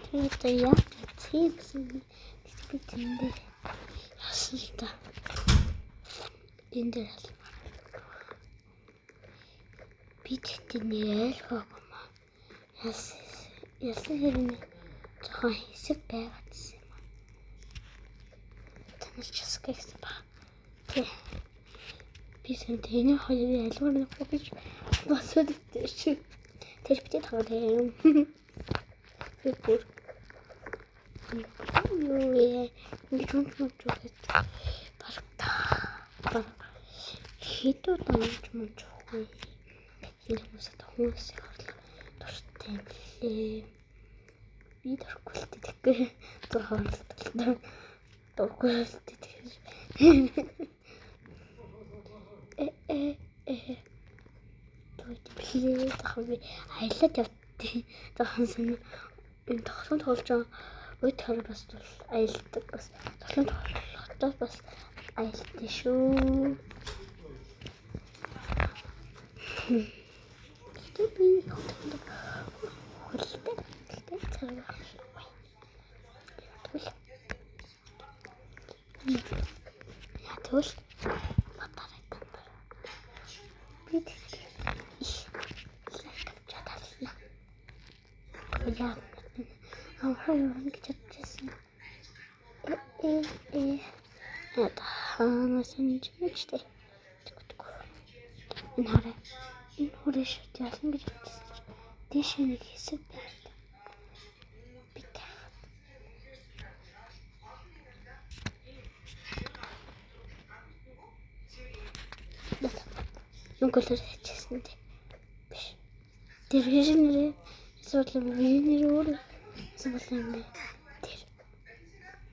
Тэр одоо яг цэг гэсэн би тэндээ яасан л та. Энэ дээр ал. Би тэгтээ нэр ойлгоогүй маа. Ялсан хэрэг жоохон хэсэг байгаадсэн юм аа. Танаас ч хэсэг гэсэн ба. Тэ. Би сэн тэний хоёрын альвар нэг гэж босоод шүү. Тэр битээ таа юм. Би бүр юу вэ? Ингэж унж мунж өгöd баг та. Баг хэд удаа унж мунж өгөхгүй. Энэ хүмүүс одоо хүмүүсийн хорлох дуртай юм лээ. Би дургүй л дээ тэгэхгүй. Зур хорлолтой. Дургүй л дээ тэгэхээр. Э э э. Тэгвэл би тахав би аялаад явдیں۔ Захан сан энэ тоглоом тоглож байгаа үед хор бас аялдаг бас тоглоом тоглохдоо бас аялдаг шүү. Гэтэ би хөлтэй гэтэ цаг тэгвэл яа тэгвэл батарей танд би их лайк авч чадлаа. Яа амхаа юм гэж бодчихсон. Э э э хаанаас нь чимэжтэй. Энэ хараа. Энэ хүрээ шүт ялна гэж бодчихсон чи дээшээ нэг хэсэг байна. Би тахад. Юнколор хийчихсэн дээ. Биш. Тэр нэрээ эсвэл нэр өөр эсвэл юм бэ. Тэр.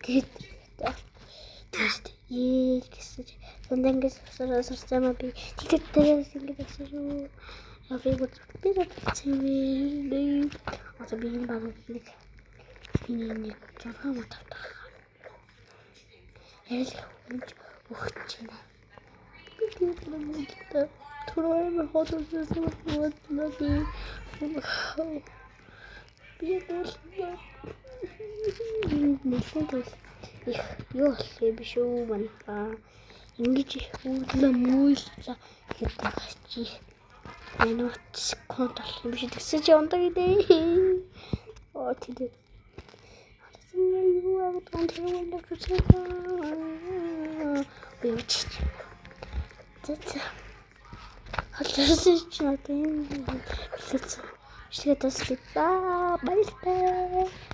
Гэт. Тэр ээ гэсэн чи дандаа ингэж сурсан юм би. Тэгээд дээрээс ингэж асуу шүү. Я би би бодсон юм бэ. Одоо би энэ баг нэг миний нэг 6 мат тавтах. Ярил хүнж өгч байна. Би тийм юм л түр амар хотсон бодлоо би. Би бол нэлээд бол их юу болох юм биш үү манайхаа. Ингэж их үүлээ мөөллөө гэдэг байгаа чи. Минут секунд болох юм биш тэгсэн чи ундаг идэ. Оо тэд. Харсан юу аа тэр үйл хүсээ. Би үчиж. За за. Холсон чи надад юм хэлсэн. Бичлэгээ дуусгая. Баярлалаа.